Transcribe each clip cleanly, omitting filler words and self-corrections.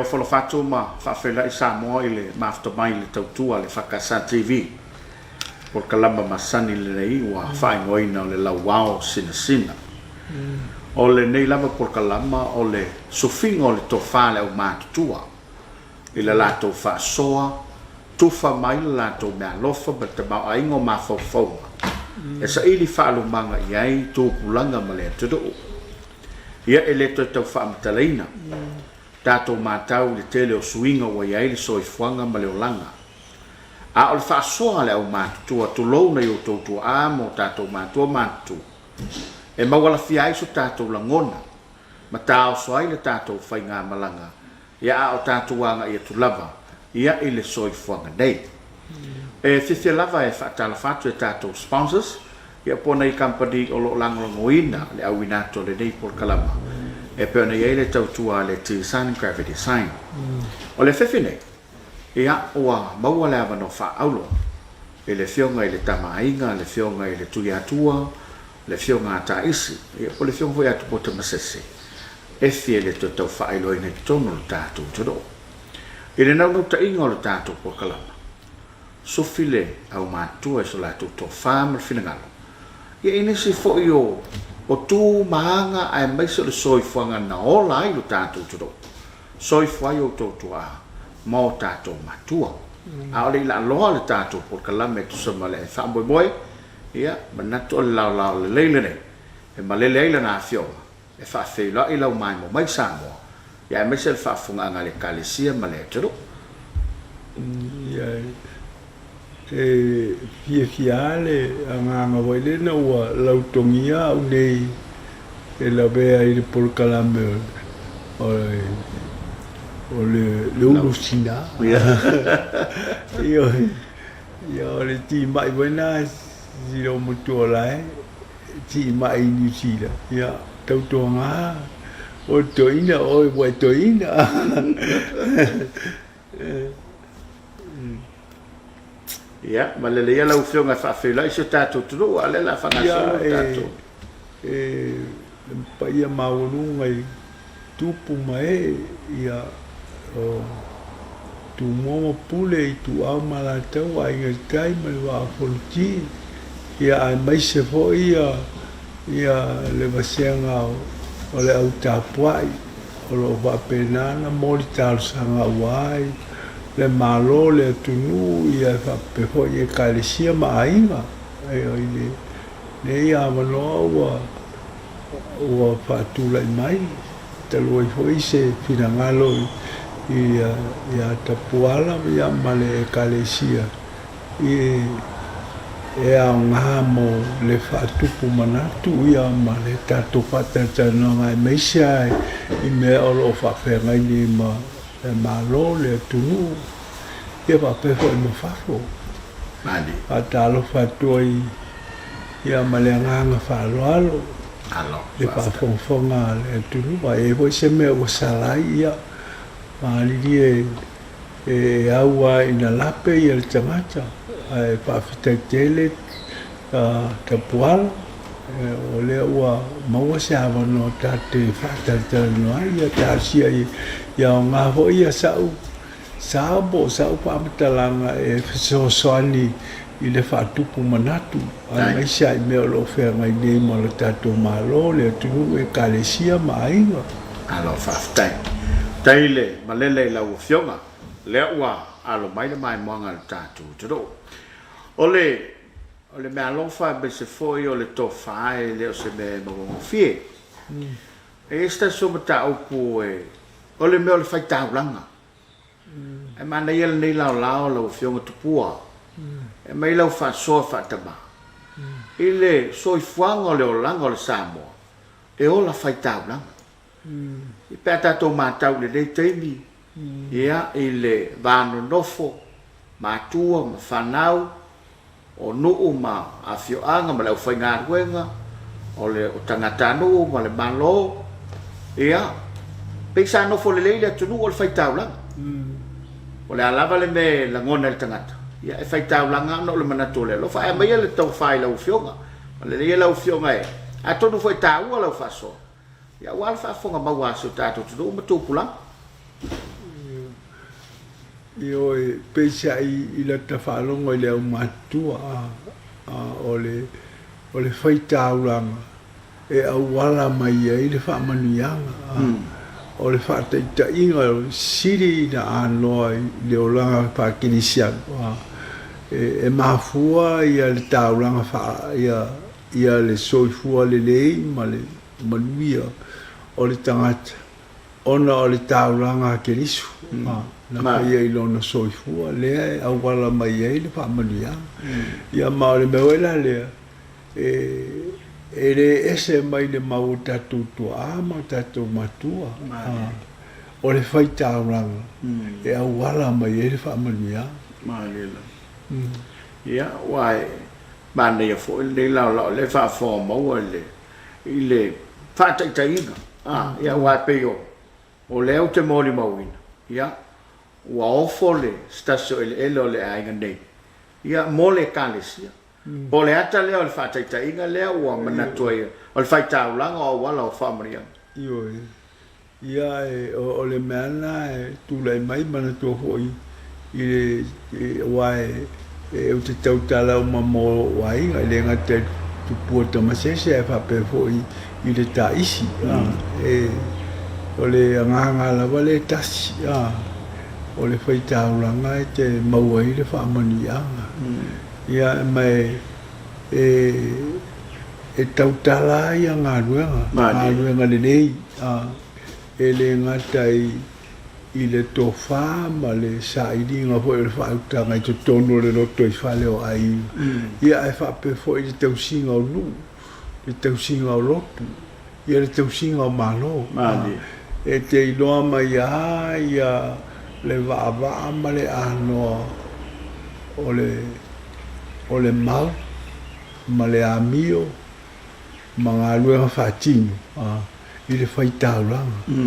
ofo alofa atu ma faafeiloai Samoa i le mafuta mai i le tautua a le EFKS TV. Polokalama masani lenei ua faaigoaina o le Lauao Sinasina. O lenei lava polokalama o le sufiga o le tofa a le aumatutua i le latou faasoa, tufa mai le latou meaalofa ma le tamaoaiga o mafaufauga e saili faalumaga i ai tupulaga ma le atunuu. Ia e le toe tau faamatalaina tatou matau i le tele o suiga ua i ai le soifuaga ma le olaga. A o le faasoa a le aumatutua, tulou nai outou tuaa ma o tatou matua matutua, e maualafia ai so tatou lagona ma taoso ai le tatou faigamalaga, ia a o tatou agai atu lava ia i le soifuaga nei. E fiafia lava e faatalofa atu i a tatou sponsors, ia po o nai kamupani o lo o lagolagoina le auina atu o lenei polokalama e pei ona i ai le tautua a le T-Sun Gravity Sign. O le fefi nei, Ia, ua maua le avanoa faaauro i le Afioga i le Tama Aiga, le Afioga i le Tuiatua, le Afioga a Taisi, ia po o le Afioga foi ia Tupota Masese, Efi e le toe tau faailoaina i totonu o le tatou atunuu. I le naunautaiga o le tatou polokalama, sufi le aumatutua i so latou tofa ma le finagalo, ia i nisi foi o o tu ma aga aemaise o le soifuaga na ola ai lo tatou atunuu. Soifua ai outou tuaa ma o tatou matua. A o le i laaloa le tatou polokalame e tusa ma le faamoemoe, ia, manatu o le laolao lelei lenei e malele ai lana afioga e faafeiloai lau maemo mai Samoa, ia aemaise le faafofogaaga a le Ekalesia ma le atunuu. Ia, e fiafia lava le agaga foi lena ua lautogia au nei e lavea i le polokalame o le ulu sina. Ioe, ia o le timai foi lena si lou matua la e timai i Niu Sila, ia tautuana oe toeaina oe ua e toeaina. Ia, malele ia lau Afioga e faafeiloai si o tatou atunuu, a o lea o le a faagasolo le tatou. Ia, e le paia maualuga i tupu ma ee, ia, o Tumua ma Pule, Ituau ma Alataua, Aiga i le Tai ma le Vaa o Fonoti, ia, aemaise foi ia, ia le vasega o le au tapuai. O lo o faapena ona moli talosaga aua le Malo, le atunuu, ia e faapea foi i Ekalesia ma aiga. I lenei avanoa ua ua faatulai mai, talu ai foi se finagalo ia Tapuala ma le Ekalesia E aoga mo le faatupu manatu ia ma le tatou faatalatalanoaga aemaise lava i mea o lo o faafeagai nei ma le Malo, le atunuu ia faapea foi ma fafo. Faatalofa atu ai ia ma le agaga faaaloalo i le faafogafoga a le atunuu. A i ai foi se mea ua sala ai, ia malilie E au lava ina lape ia le tagata, ae faafetai tele Tapuala, o lea ua maua se avanoa ta te faatalatalanoa ai, ia talosia ia aoga foi ia sa'u sao po o sa'u faamatalaga e fesoasoani i le faatupu manatu, aemaise lava i mea o lo o feagai nei ma lo tatou Malo, le atunuu, Ekalesia ma aiga. Malo faafetai. Faafetai le malele i lau Afioga, lea ua alo mai le maimoaga a le tatou atunuu. O le o le meaalofa aemaise foi o le tofa e le o se mea e mauagofie. E i ai se tasi o mataupu e, o le mea o le faitaulaga. Ae manaia lenei laolao lau Afioga Tupua, e aumai lau faasoa faatama i le soifuaga o le olaga o le Samoa e ola faitaulaga. Pe a tatou matau i lenei taimi, ia, i le va nonofo, matua ma fanau, o nuu ma afioaga ma le aufaigaluega, o le o tagatanuu ma le Malo, ia, pei sa nofo lelei le atunuu o le faitaulaga. O le a lava le mea e lagona e le tagata, ia, e faitaulaga lava ona o le manatu o le alofa. Ae aumaia le tofa i lau Afioga. Lelei ia lau Afioga e, atonu foi e taua lau faasoa, ia, aua le faafofoga maua a si o tatou atunuu ma tupulaga. Ioe, peiseai i lata faalogo i le aumatutua, a, o le, o le faitaulaga e auala mai ai le faamanuiaga, a, o le faataitaiga sili ina anoa i le olaga faa-kerisiano, a, e, e mafua ia le taulaga faa, ia, ia le soifua lelei ma le manuia o le tagata. Ona o le taulaga a Keriso na faia i lona soifua, lea e auala mai ai le faamanuiaga. Ia ma o le mea foi la lea, e le ese mai le mau o tatou tuaa ma o tatou matua, o le faitaulaga e auala mai ai le faamanuiaga. Malie lava. Ia, aua e manaia foi lenei laolao, o lea e faafofoga maua i le i le faataitaiga, a, ia aua e pei o, o lea ou te molimauina, ia, ua ofo le, se tasi o eleele o le aiga nei, ia, mo le Ekalesia. Po o le ata lea o le faataitaiga lea ua manatu ai, o le faitaulaga o auala o faamanuiaga. Ioe. Ia, e, o, o le mea lena e tulai mai, manatua foi i le, aua e, e, ou te tautala uma mo lou aiga, e le gata i le tupua tamasese ae faapea foi i le taisi. A, e, o le agaga lava lea e tasi, a, o le faitaulaga e te maua ai le faamanuiaga. Ia, ma e, e, e tautala ai ia galuega, galuega lelei, a, e le gata i, i le tofa ma le sailiga foi o le faautaga i totonu o le lotoifale o aiga, ia ae faapea foi le tausiga o nuu, le tausiga o lotu, ia le tausiga o Malo. A, e te iloa mai lava ia le vaavaa ma le anoa o le, o le mau ma le amio ma galuega faatino i le faitaulaga.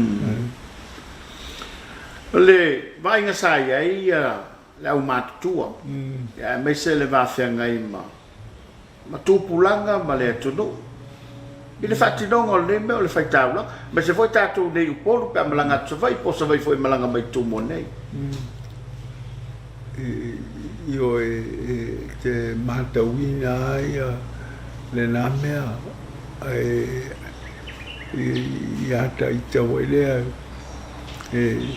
O le vaaiga sa i ai le aumatutua, aemaise le va feagai ma ma tupulaga ma le atunuu i le faatinoga o lenei mea o le faitaulaga, aemaise foi tatou nei i Upolu pe a malaga atu Savaii po o Savaii foi e malaga mai i Tumua nei. Ioe, e te matauina ai lena mea ia ta ita foi lea e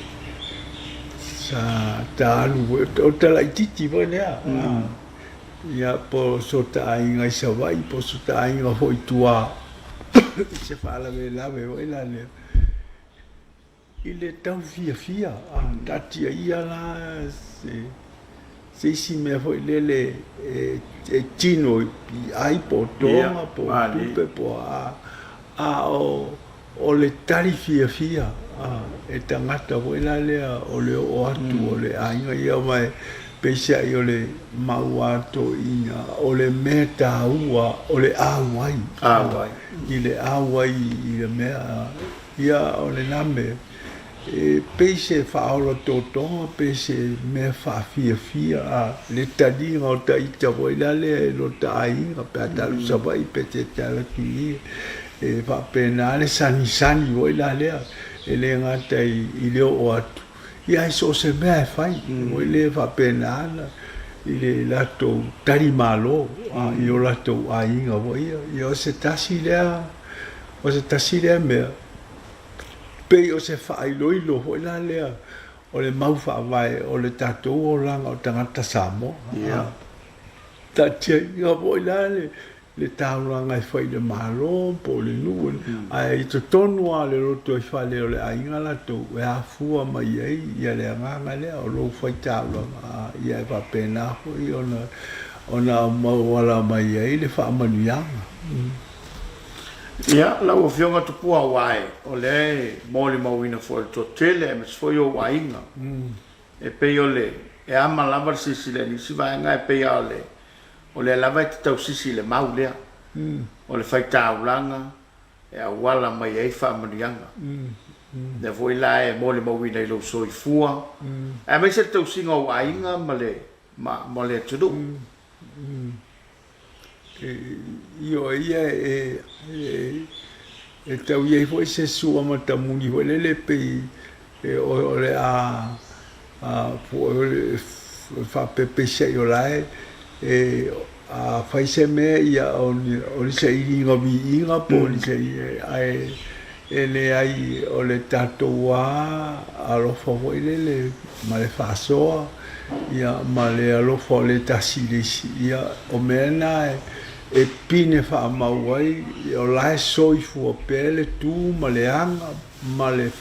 sa ta alu foi, o ta laitiiti foi lea, ia po o so ta aiga i Savaii po o so ta aiga foi i tua i se faalavelave foi la lea. I le tau fiafia, a taatia ia la se isi mea foi lele e tino i ai po o toga po o tupe po o a, a o le tali fiafia e tagata foi la lea o le oo atu o le aiga ia ma e peiseai o le mau atoina o le mea taua o le auai, i le auai i le mea. Ia, o lena mea, e pei se faaola totoga pe se mea faafiafia a le taliga o ta ita foi la lea e lota aiga pe a ta alu i Savaii pe te te alu atu i i, e faapena le sanisani foi la lea, e le gata i le oo atu, ia ae so o se mea e fai, foi lea e faapena ana i le latou tali malo i o latou aiga foi ia. Ia o se tasi lea O se tasi lea mea, pei o se faailoilo foi la lea o le mau faavae o le tatou olaga o tagata Samoa. Taatia foi la le taulaga e fai i le Malo po o le nuu, ae i totonu lava o le lotoifale o le aiga latou e afua mai ai ia le agaga lea o lou faitaulaga, ia e faapena foi ona auala mai ai le faamanuiaga. Ia, lau Afioga Tupua aua e, o lea e molimauina foi e le toatele aemaise foi ou aiga, e pei o le, e ama lava le silasila i nisi vaega ae pei lava o le, o lea lava e te tausisi i le mau lea, o le faitaulaga e auala mai ai faamanuiaga. Lea foi la e molimauina i lou soifua, aemaise le tausiga o ou aiga ma le, ma le atunuu. Ioe ia e tau i ai foi se sua matamuli foi lele pei o le a Po o le faapepeisiai o la e a fai se mea ia o ni sailiga viiga po o ni ae e leai o le tatou lava alofa foi lele ma le faasoa ia ma le alofa o le tasi i le isi ia o mea na e pine faamau ai o la e soifua pea le tu ma le aga ma le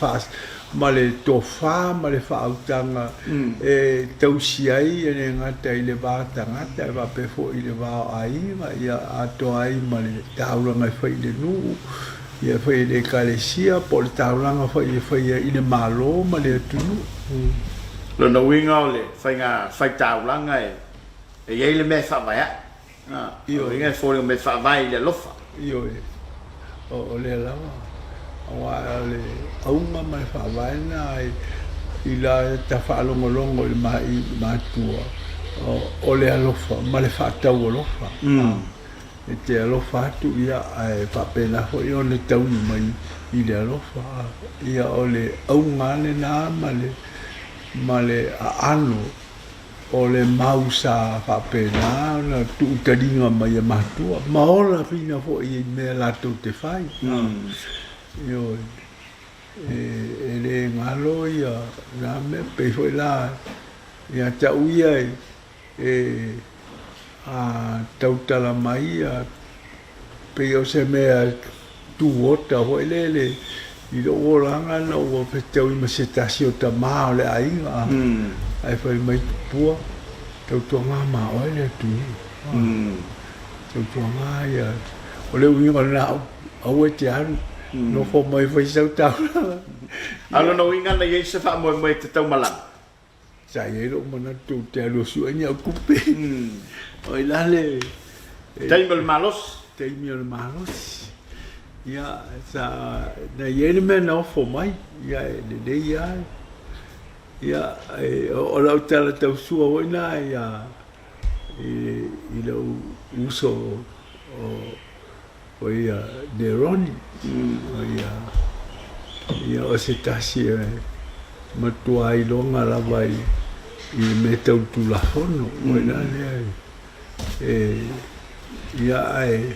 ma le tofa ma le faautaga e tausi ai, e le gata i le va tagata ae faapea foi i le va o aiga, ia atoa ai ma le taulaga e fai i le nuu, ia e fai e le Ekalesia po o le taulaga foi e faia i le Malo ma le atunuu. Lona uiga o le faiga faitaulaga e i ai le mea e faavae ai. Ioe. Lona uiga e foliga mai e faavae i le alofa. Ioe. O lea lava. Aua o le auga ma le faavae lena i la ta faalogologo i le matua, o le alofa ma le faataualofa. E te alofa atu, ia, ae faapena foi ona taui mai i le alofa. Ia, o le auga lena ma le aano O le mau sa faapena ona tuutaliga mai e matua, ma ola fina foi i mea latou te fai. Ioe, e le galo ia na mea, pei foi la ia te au ia e a tautala mai ia Pei o se mea tuota foi lele i lou olaga ina ua fetaui ma se tasi o tama o le aiga, ae fai mai, Tupua, tautuaga ma oe le atunuu. Tautuaga ia, o le uiga o lena upu, aua e te alu, nofo mai e fai sau taulaga. A o lona uiga na i ai se faamoemoe e te taumalaga? Sa i ai lou manatu ou te alu e sue ni au tupe. O ai la le... Taimi o le malosi. Taimi o le malosi. Ia, sa, na i ai le mea na ofo mai, ia e lelei lava. Ia, o lau tala tausua foi lena ia, i lou uso o O ia Neroni, o ia, ia o se tasi e matua iloga lava i, i le mea tau Tulafono, o i la lea e, ia ae,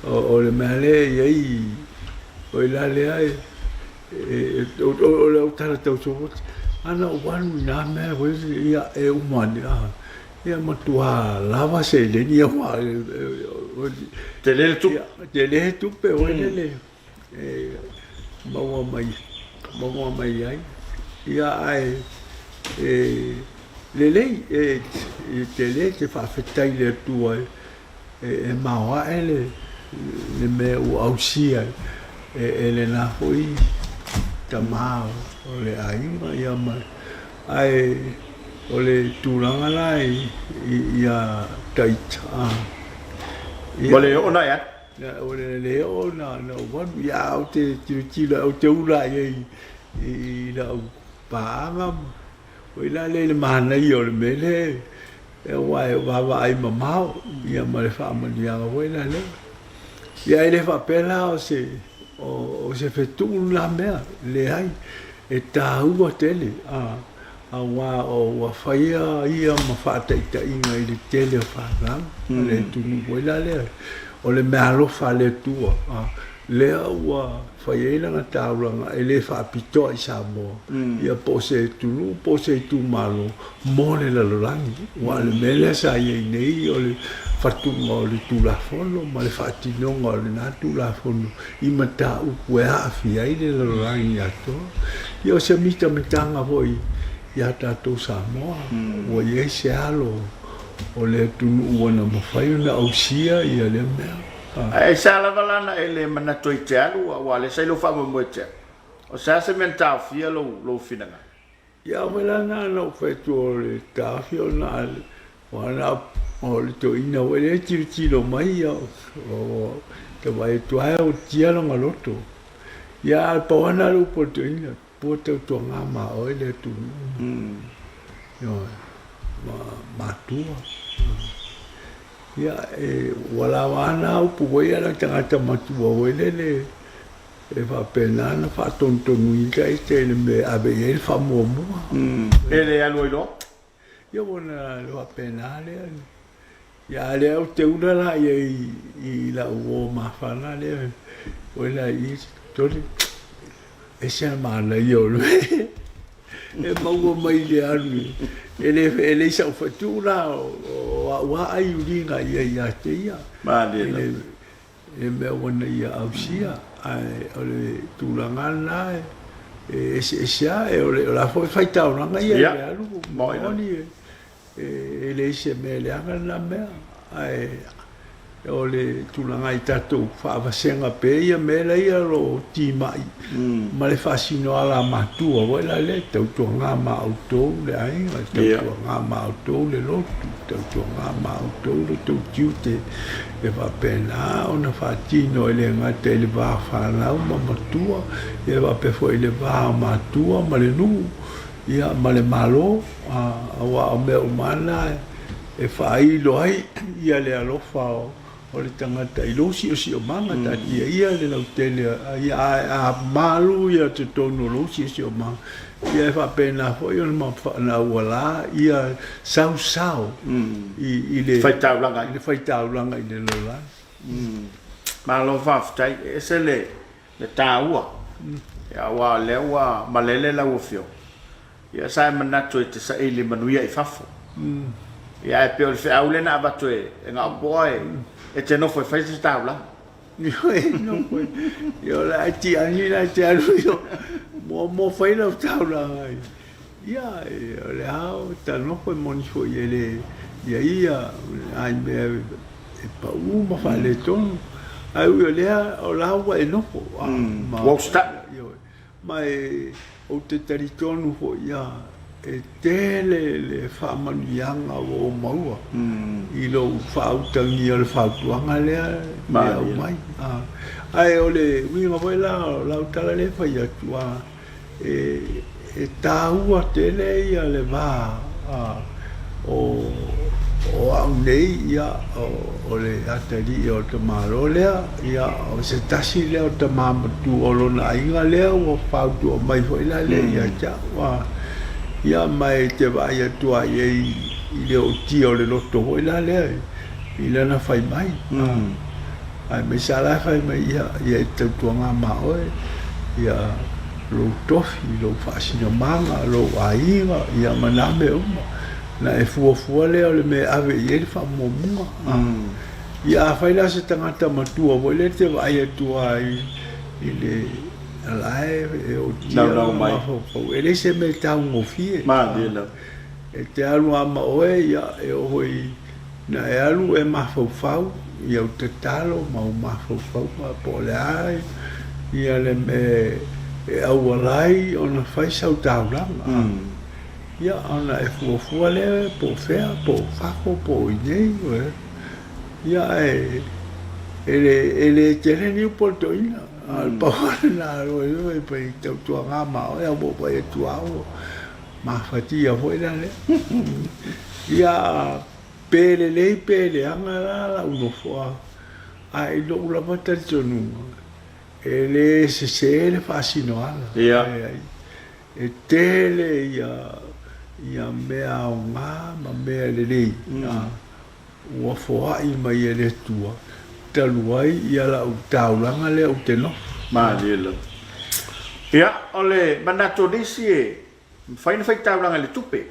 o, o le mea lea e i ai, o i la lea e, e, o, o le au tala tau sopoti, ana ou alu i nā mea, ia e uma ane, a. Ia matua lava seleni aua Tele le tupe. Tele le tupe foi lele e maua mai maua mai ai. Ia ae e lelei e tele te faafetai i le Atua e maoae le mea ua ausia e lena foi tama o le aiga ia ma Ae o le tulaga la ia Taita, ia. Ua le oo na e alu. Ua le oo na ou alu. Ia ae ou te tilotilo, ou te ula i ai i lau paaga. Oi la lea i le manaia o le mea lea, aua e vaavaai mamao ia ma le faamanuiaga foi la lea. Ia e le faapea la o se, o se fetuu lena mea, leai, e taua tele, aua ua faia ia ma faataitaiga i le tele o fanau a le atunuu foi la lea, o le meaalofa a le Atua, lea ua fai ai lana taulaga e le faapitoa i Samoa, ia po o se atunuu po o se itumalo mo le lalolagi. Aua o le mea lea sa i ai nei o le fatuga o le Tulafono ma le faatinoga o lena Tulafono i mataupu e aafia ai le lalolagi atoa. Ia o se mitamitaga foi ia tatou Samoa, ua i ai se alo o le atunuu ua na mafai ona ausia ia lea mea. Ae aisea lava la na e le manatu ai e te alu, aua o lea sa i lou faamoemoe e te alu? O se a se mea na taofia lou finagalo? Ia au foi la na ona ou fai atu o le taofi o na na o le toeaina foi lea e tilotilo mai ia o te vaai atu lava ua tia lona loto. Ia ae pau lava na o le upu a le toeaina, pua tautuaga ma oe le atunuu ioe ma matua. Ia e ua lava lava na upu foi a le tagata matua foi lele. E faapena ona faatonutonuina ita i le mea e ave i ai le faamuamua. E le alu ai loa? Ia ua na faapena lea. Ia a lea ou te ula la i ai i lau uo mafana lea, oi la i tole, ese le manaia o le e maua mai i le alu e le e leai sau fatuu la o au lava ai uliga i ai ia te ia. Malie lava. Le mea ua na ia ausia, ae o le tulaga lena e eseese lava, o le a foi faitaulaga ia i le alu moni e leai se mea leaga lena mea, ae o le tulaga i tatou faavasega pea ia mea laia o lo o timai ma le faasino alamatua foi la lea, tautuana ma outou le aiga, tautuana ma outou le lotu, tautuana ma outou lo outou tiute e faapena ona faatino e le gata i le va fanau ma matua, ia faapea foi i le va o matua ma le nuu, ia ma le Malo, aua o mea uma lava na e faailo ai ia le alofa o le tagata i lou siosiomaga, taatia ia le lautele, ae a malu ia totonu o lou siosiomaga, ia e faapena foi ona auala ia sausao i le faitaulaga i le faitaulaga i le lalolagi. Malo faafetai, e ese le taua, aua o lea ua malele lau Afioga, ia sa e manatu e te saili manuia i fafo. Ia ae pei o le feau lea na avatu e Gaopoa e te nofo e fai se taulaga. Ia o le a tiani la e te alu i o muamua fai lau taulaga. Ia o le a o ta nofo e moni foi e le ia ia ai mea e pau ma faaletonu. Ae ui o lea o la ua e nofo. Ua usitai. Ma e ou te talitonu foi ia e tele le faamanuiaga ua ou maua i lou faautagia o le fautuaga lea e aumai. Ae o le uiga foi la o lau tala lea e fai atu, e taua tele ia le va o au nei, ia, o le atalii o le tamaloa lea, ia, o se tasi lea o tama matua o lona aiga lea ua fautua mai foi la lea ia te au. Ia, ma e te vaai atu lava i ai i le ootia o le loto foi la lea i lana fai mai. Aemaise lava la e fai mai, ia, ia e tautuaga ma oe, ia, lou tofi, lou faasinomaga, lou aiga, ia ma nā mea uma. Na e fuafua lea o le mea e ave i ai le faamuamua. Ia afai la se tagata matua foi lea e te vaai atu lava i le alae e ootia lona mafaufau, e leai se mea e taugofie. E te alu lava ma oe, ia, e oo foi Na e alu e mafaufau i au tatalo ma au mafaufauga po o le a ia le mea e auala ai ona fai sau taulaga. Ia ona e fuafua lea po o fea, po o fafo, po o inei. Ia ae e le tele ni upu a le toeaina. A o le pau lava lena e fai tautuaga ma oe a ua ou vaai atu lava ua mafatia foi la lea. Ia Pe lelei pe leaga la lau nofoaga, ae i lou lava talitonuga, e le sese le faasinoala. Leai. E tele ia mea aoga ma mea lelei ua foai mai e le Atua talu ai ia lau taulaga lea ou te nofo. Malie lava. Ia, o le manatu o nisi e mafai ona fai taulaga i le tupe.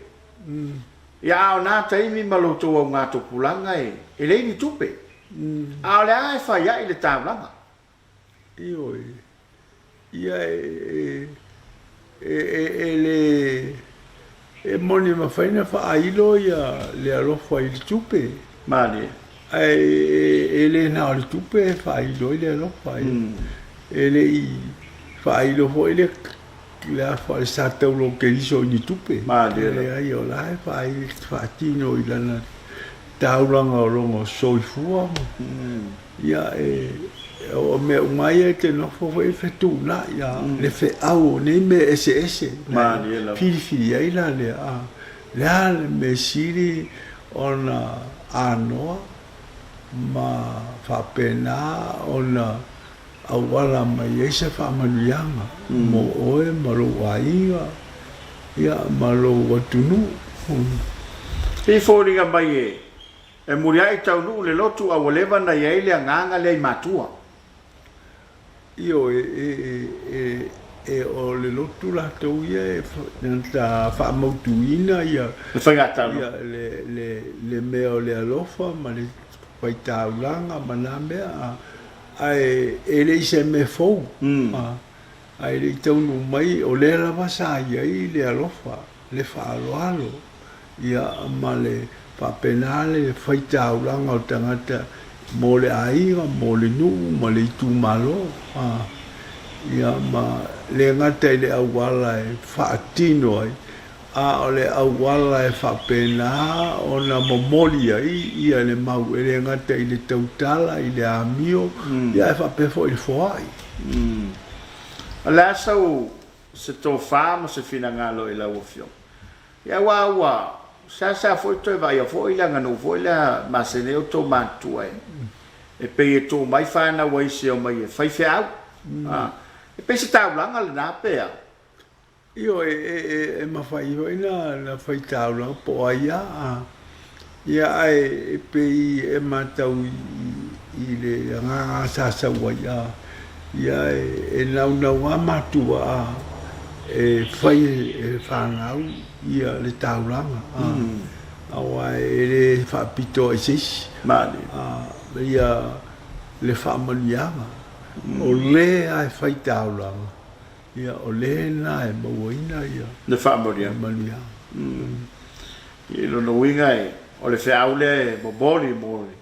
Ia a o na taimi ma lo outou augatupulaga e e leai ni tupe. A o le a e fai ai le taulaga? Ioe, ia e e e e le e moni e mafai ona faailo ia le alofa i le tupe. Malie. Ae e le na o le tupe e faailo ai le alofa. E le i faailo foi le Le a foi sa taula o Keriso i ni tupe. Malie lava. Leai, o la e faatino i lana taulaga o lona soifua ma, ia, e, o mea uma ia e te nofo foi e fetuunai, a, le feau o nei mea eseese, Malie lava. filifili ai la lea, a, le a le mea sili ona anoa ma faapena ona. auala mai ai se faamanuiaga mo oe ma lou aiga ia ma lou atunuu. E foliga mai e e muliai taunuu le lotu a ua leva na i ai le agaga lea i matua. Ioe, e, e, o le lotu latou ia e ta faamautuina ia le faigataulaga, ia le, le, le mea o le alofa ma le faitaulaga ma na mea, ae e le i se mea fou, ae le i taunuu mai, o lea lava sa i ai le alofa, le faaaloalo. Ia, ma le faapena le faitaulaga o tagata mo le aiga, mo le nuu ma le itumalo. Ia, ma le gata i le auala e faatino ai, a o le auala e faapena ona momoli ai ia le mau, e le gata i le tautala, i le amio, ia ae faapea foi i le foai. O le a sau se tofa ma se finagalo i lau Afioga? Ia aua ua seasea foi toe vaaia foi le aganuu foi lea masani ai outou matutua e e pei e tuu mai fanau a isi e omai e fai feau. A, e pei se taulaga lena pe a? Ioe, e mafai foi na fai taulaga po o ai lava a. Ia ae e pei e matau i le agaga sa sau ai a, ia e naunau lava matua a e fai e fanau ia le taulaga a, aua e le faapitoa i se isi a, ia le faamanuiaga o le lava e fai taulaga, ia o le lena e mauaina ia le faamanuiaga. I lona uiga e, o le feau lea e momoli mo le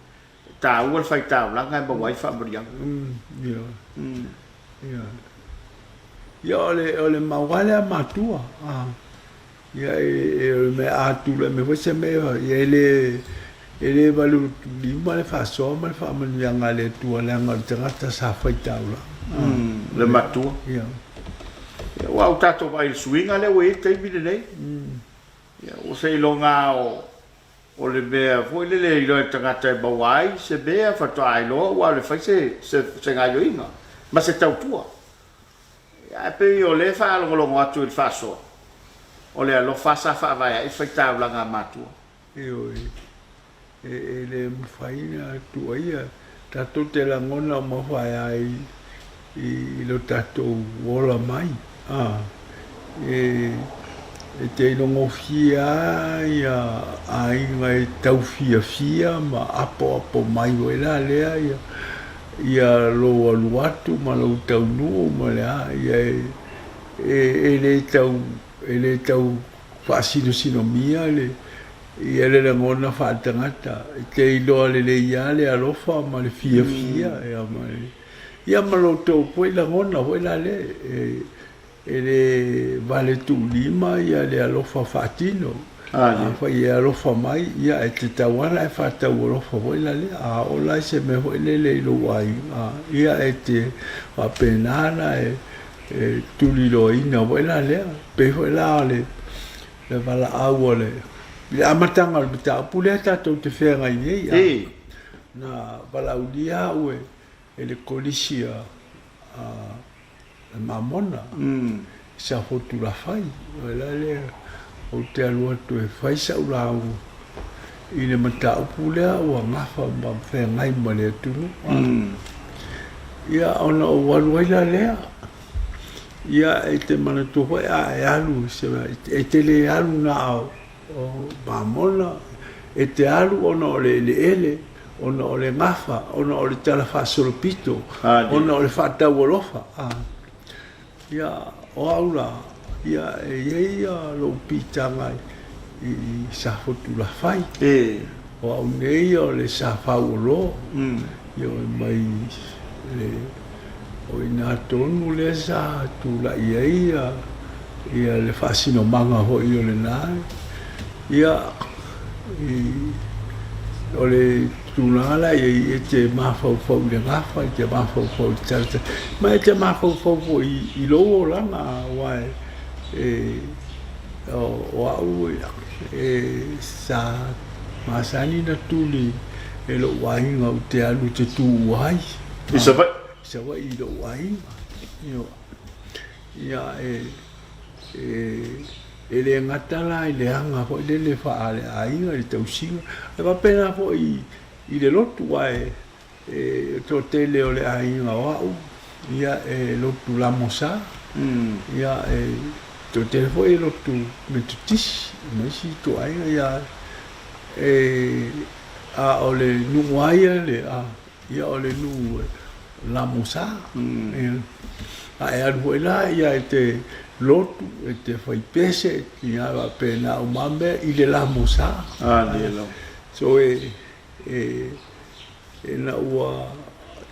taua le faitaulaga e maua ai faamanuiaga. Ia, o le, o le mau lava lea matua. Ia, e, o le mea a tulai mai foi se mea, ia e le, e le valuvaluliuma le faasoa ma le faamanuiaga a le Atua leaga o le tagata sa faitaulaga. Le matua. Ia. Ia, ua o tatou vaai i le suiga lea ua i ai le taimi lenei. Ia, ua seiloga lava o le mea foi lele e iloa e le tagata e maua ai se mea faatoa iloa ua alu e fai se, se, se gaoioiga ma se tautua. Ia, ae pei o lea e faalogologo atu i le faasoa, o le alofa sa faavae ai le faitaulaga a matua. Ioe, e le mafai ona tuuaia. Tatou te lagona uma faia i lo tatou ola mai. E te ilogofie lava ia aiga e tau fiafia ma apoapo mai foi la lea ia lou alu atu ma lou taunuu ma le a, ia e le tau e le tau faasinosino-mia le ia le lagona faaletagata. E te iloa lelei lava le alofa ma le fiafia, ia ma le, ia ma lo outou foi lagona foi la le, e, e le vale tuulima ia le alofa faatino. Afai e alofa mai, ia e tatau lava ona e faatau alofa foi la lea. A oo la i se mea foi lele i lou aiga, ia e te faapena ona e, e tuliloaina foi la lea. Pei foi la o le le valaau o le i le amataga o le mataupu lea tatou te feagai nei, a na valaaulia au e e le Kolisi a a Mamona i Safotulafai. O le ala lea ou te alu atu e fai sau lauga i le mataupu lea ua gafa ma feagai ma le atunuu. Ia ona ou alu ai la lea. Ia e te manatua foi a e alu i se mea, e te le alu na o Mamona, e te alu ona o le eleele, ona o le gafa, ona o le talafaasolopito, ona o le faataualofa. Ia, o au la, ia e i ai lou piitaga i Safotulafai. O au nei o le Safauolo, ioe mai le, o i ina tonu lea sa tulai ai ia le faasinomaga foi o lena, ia, i, o le tulaga la i ai, e te mafaufau i le gafa, e te mafaufau i le talatala, ma e te mafaufau foi i lou olaga, aua e, o au e sa masani na tuli e lou aiga ou te alu ou te tuua ai. I Savaii? Savaii i lou aiga. Ioe. Ia e e le gata la i le aga foi lele faale-aiga i le tausiga, ae faapena foi i le lotu, aua e toatele o le aiga o au ia e lotu lamosa, ia e toatele foi e lotu Metotisi ma isi ituaiga, ia e a o le nuu lava ia le Ia o le nuu lamosa. A e alu foi la ia e te lotu, e te fai pese, ia faapena uma lava mea i le lamosa. So e ina ua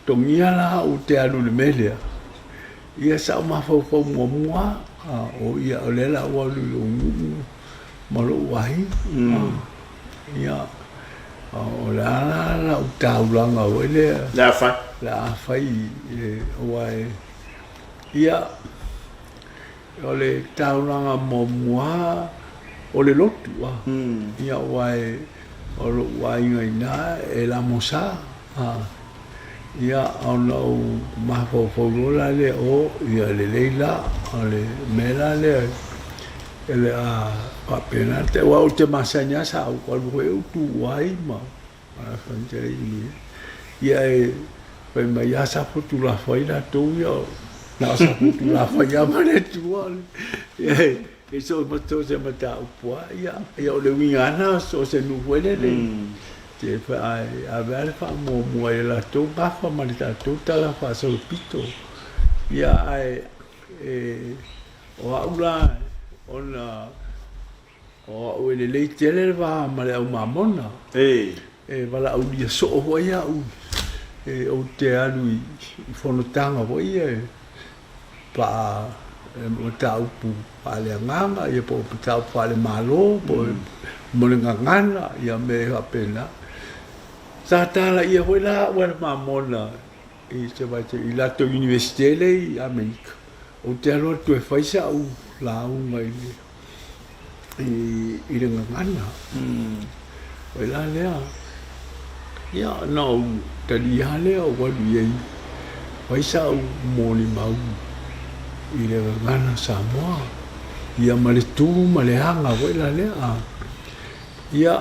togia la au ou te alu i le mea lea, ia sa ou mafaufau muamua lava, o ia o lea la ua alu i lou nuu ma lou aiga. Ia, o le a la lau taulaga foi lea? Le a fai. Le a fai, aua e, ia, o le taulaga muamua o le lotu, a. Ia, aua e, o lou aiga i ina e lamosa, a. Ia, ona ou mafaufau loa la lea, o, ia lelei la, o le mea la lea o le a faapena, aua ou te masani lava sa ou alu foi ou tu ai ma ia e fai mai lava Safotulafai latou ia, na o Safotulafai lava ma le Atua. Ia e so o se mataupu lava, ia o le uiga lava lena so o se nuu foi lele. Te ave lava le faamuamua i le latou gafa ma le tatou tala faasolopito. Ia, ae o au la, ona o au e lelei tele le va ma le au mamona, e valaaulia soo foi au ou te alu i fonotaga foi ia e paa mataupu faaleagaga ia po o mataupu faalemalo po o mo le gagana ia mea faapena. Sa talaia foi la au e le mamona i se vaitaimi i latou Universite lea i Amerika, ou te alu atu e fai sa'u lauga i le i le gagana. Oi la lea, ia ona ou talia lava lea ou alu i ai, fai sa'u molimau i le gagana Samoa, ia ma le tu ma le aga foi la lea. Ia,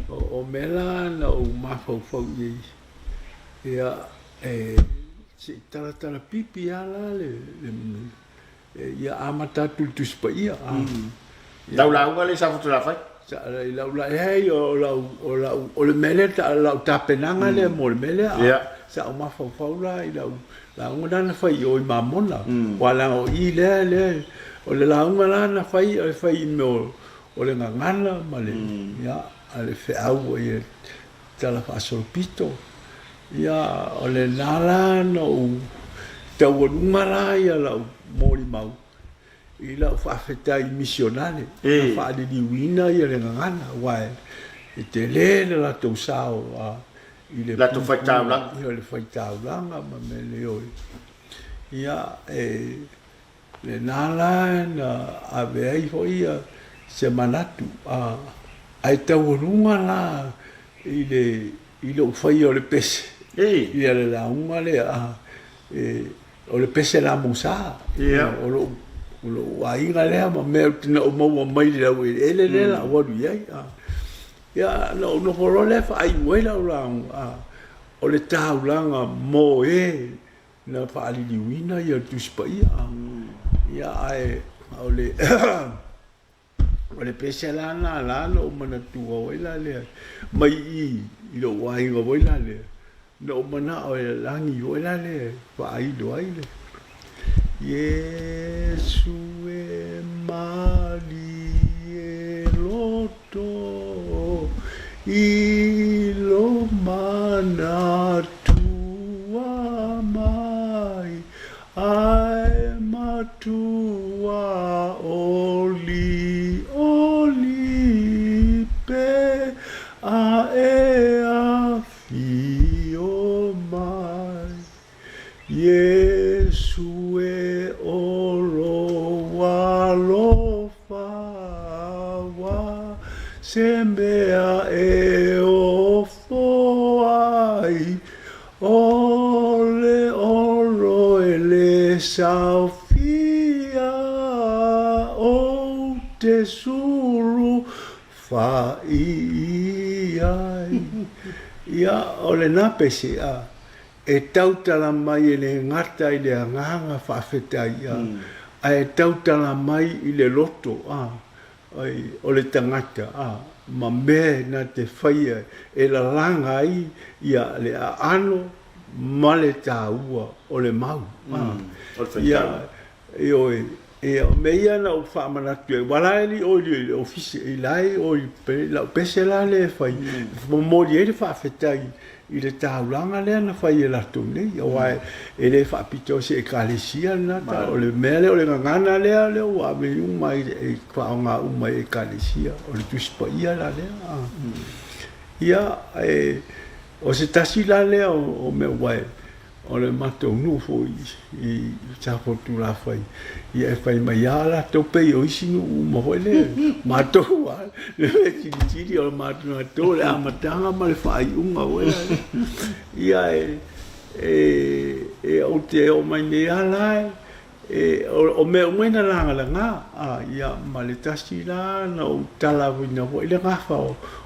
o mea la na ou mafaufau i ai, ia, e se i talatala pipi lava la le Ia amata atu i le Tusi Paia. Lau lauga lea i Safotulafai? I lau la, leai, o lau, o lau, o le mea lea, lau tapenaga lea mo le mea lea. Sa ou mafaufau la i lau lauga lea na fai i o i Mamona. Aua leaga o i lea, lea, o le lauga la na fai, e fai i mea o le gagana ma le, ia, a le feau ai e talafaasolopito. Ia, o lena la na ou taualuga la ia lau molimau i lau faafetai misionale na faaliliuina ia le gagana, aua e tele le latou sao i le latou faitaulaga, ia le faitaulaga ma mea leoi. Ia, e lena la na ave ai foi se manatu, ae taualuga la i le i lou faia o le pese ia le lauga lea, o le pese lamosa, o lou aiga lea ma mea na ou maua mai le laueleele lea la ou alu i ai. Ia, na ou nofo loa lea faaiu ai lau lauga, o le taulaga mo e na faaliliuina le Tusi Paia. Ia, ae o le O le pese la lena la na ou manatua foi la lea mai i i lou aiga foi la lea, na ou manao e lagi foi la lea e faailo ai le Iesu e malie loto i lo manatua mai Ae matua olioli pe a e afio mai. Iesu e o lou alofa ua se mea e ofo ai. O le. saofia ou te sulu fai ai. Ia, o lena pese, a, e tautala mai e le gata i le agaga faafetai, a, ae tautala mai i le loto, a, ai, o le tagata, a, ma mea na te faia e lalaga ai ia le aano ma le taua o le mau, a. Ia, ioe, ia, o mea ia na ou faamanatu ai, aua la e le i o i le ofisa, i la e o i lau pese la lea e fai, e momoli ai le faafetai i le taulaga lea na fai e latou nei, aua e le faapitoa i se Ekalesia lena ta, o le mea lea, o le gagana lea lea ua ave uma e faaaoga uma e Ekalesia, o le Tusi Paia la lea. Ia, e, o se tasi la lea o mea aua o le matou nuu foi i Safotulafai, ia e fai mai lava latou pei o isi nuu uma foi lea, matou lava le mea silisili o matou o le amataga ma le faaiuga foi la lea. Ia e ou te oo mai nei lava la e, o mea uma ia na lagalaga, ia ma le tasi la na ou talauina foi le gafa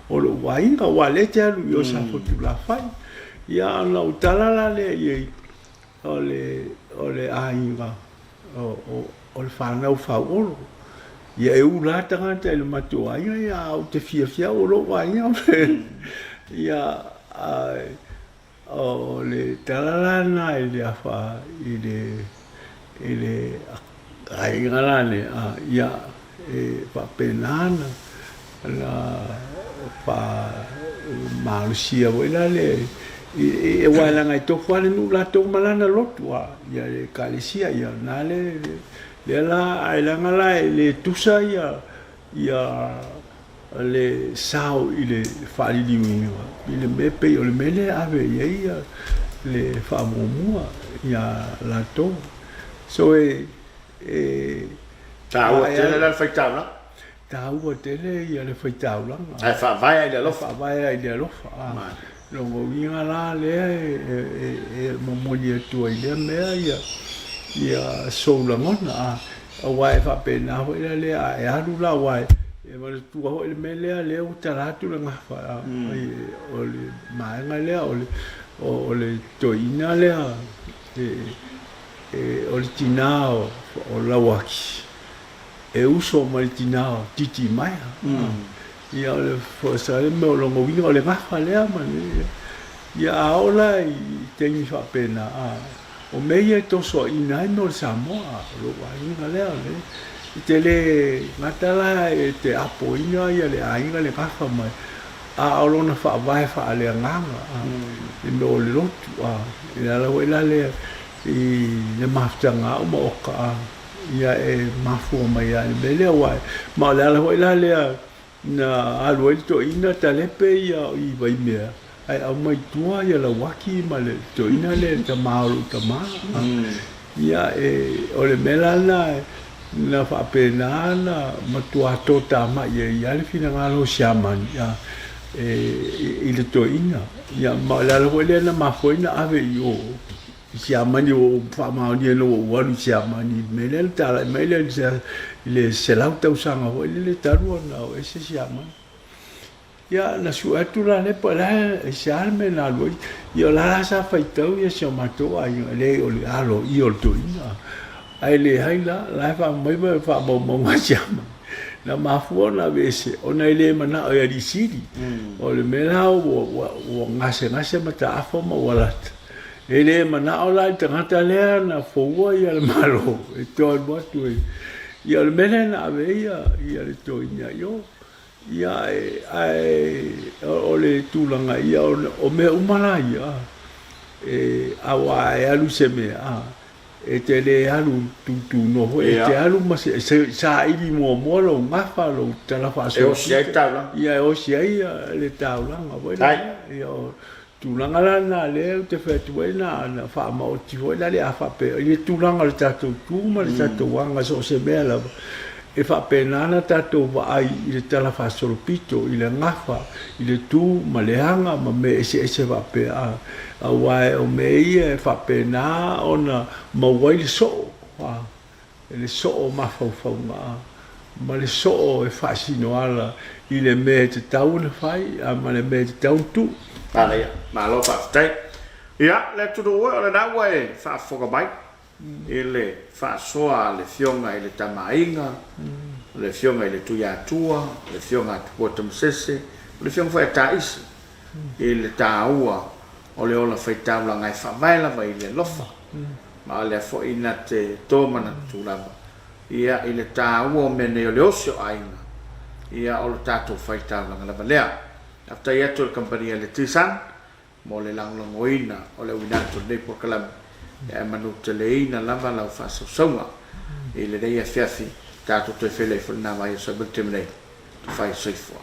o lou aiga, aua o lea e te alu i o i Safotulafai. Ia ona ou tala la lea i ai, o le, o le aiga, o, o le fanau fauolo. Ia e ula lava tagata i le matou aiga, ia a ou te fiafia au o lou aiga. Ia, a, o le tala la lena i le afa, i le, i le aiga la lea, ia, e faapena ona na faamalosia foi la le aua leaga e tofu lava le nuu latou ma lana lotu a ia le ekalesia ia na le lea la ae leaga la e le tusa ia ia le sao i le faaliliuina i le mea pei o le mea lea e ave i ai ia le faamuamua ia latou so e e taua tele la le faitaulaga. Taua tele ia le faitaulaga. Ae faavae ai i le alofa. E faavae ai i le alofa. Lona uiga la lea e momoli atu ai lea mea ia sou lagona. Aua e faapena foi la lea, a e alu la, aua e manatua foi le mea lea, lea ua tala atu le gafa, o le vaega lea, o le toeaina lea, o le tina o Lauaki. E uso mai le tina o Titimaea. Ia o le folasaga lea, o lona uiga o le gafa lea ma le, ia a oo la i taimi faapena, a, o mea ia e tosoaina ai mea o le Samoa, o lou aiga lea, o le, e te le gata la e te apoina ia le aiga le gafa mai, a o lona faavae faaleagaga, a, i mea o le lotu, a, o le ala foi la lea i le mafutaga a au ma Oka, a. Ia e mafua mai lava i le mea lea, aua ma o le ala foi la lea na alu ai le toeaina talepe ia i Vaimea ae aumai i tua ia Lauaki ma le toeaina lea le tama o lou tama. Ia e o le mea la lena na faapena ona matua totamai ai lava le finagalo o Siamani i le toeaina. Ia ma o le ala foi lea na mafua ai ona ave i o I Siamani ua ou faamaonia ina ua ou alu i Siamani i le mea lea na talai mai lea i le 100 tausaga foi lele talu ona o ese Siamani. Ia na sue atu la lea po o le a se a le mea na alu ai. Ia o la la sa faitau ia si o matou aiga, e leai o le alo ia o le toeaina. Ae leai la, la e fai mai faamaumauga a Siamani. Na mafua ona aveese ona e le manao e alii sili. O le mea la ua gasegase mataafa ma ua lata. E le manao la i le tagata lea na foua ia le Malo e toe alu atu e. Ia o le mea lea na ave ai ia, ia le toeaina i o. Ia ae, ae o le tulaga ia, o mea uma la ia, e, aua e alu i se mea, a, e te le alu tutunoa foi, e te alu ma se, saili muamua lou gafa, lou tala faasolopito. E osi ai le taulaga. Ia e osi ai le taulaga foi lea. Ia, o tulaga la lena lea ou te fai atu ai na na faamaoti foi la le a faapea i le tulaga o le tatou tu ma le tatou aga so o se mea lava. E faapena ona tatou vaai i le talafaasolopito, i le gafa, i le tu ma le aga ma mea eseese faapea, aua o mea ia e faapena ona maua ai le soo, le soo o mafaufauga ma le soo e faasinoala i le mea e tatau ona fai ma le mea e tatau ona tuu. Manaia, malo faafetai. Ia, le atunuu e, o lena ua e faafofoga mai i le faasoa a le Afioga i le Tama a Aiga, o le Afioga i le Tuiatua, o le Afioga a Tupua Tamasese, o le Afioga foi a Taisi i le taua o le ola faitaulaga e faavae lava i le alofa. Ma o lea foi na te tomanatu lava ia i le taua o mea nei o le osi o aiga, ia o le tatou faitaulaga lava lea. Faafetai atu i le kamupani a le T-Sun mo le lagolagoina o le uiga atu o lenei polokalame, ae manuteleina lava lau faasausauga i lenei afiafi. Tatou toe feiloai foi i lena vaiaso. Ae mo le taimi nei, tufai soifua.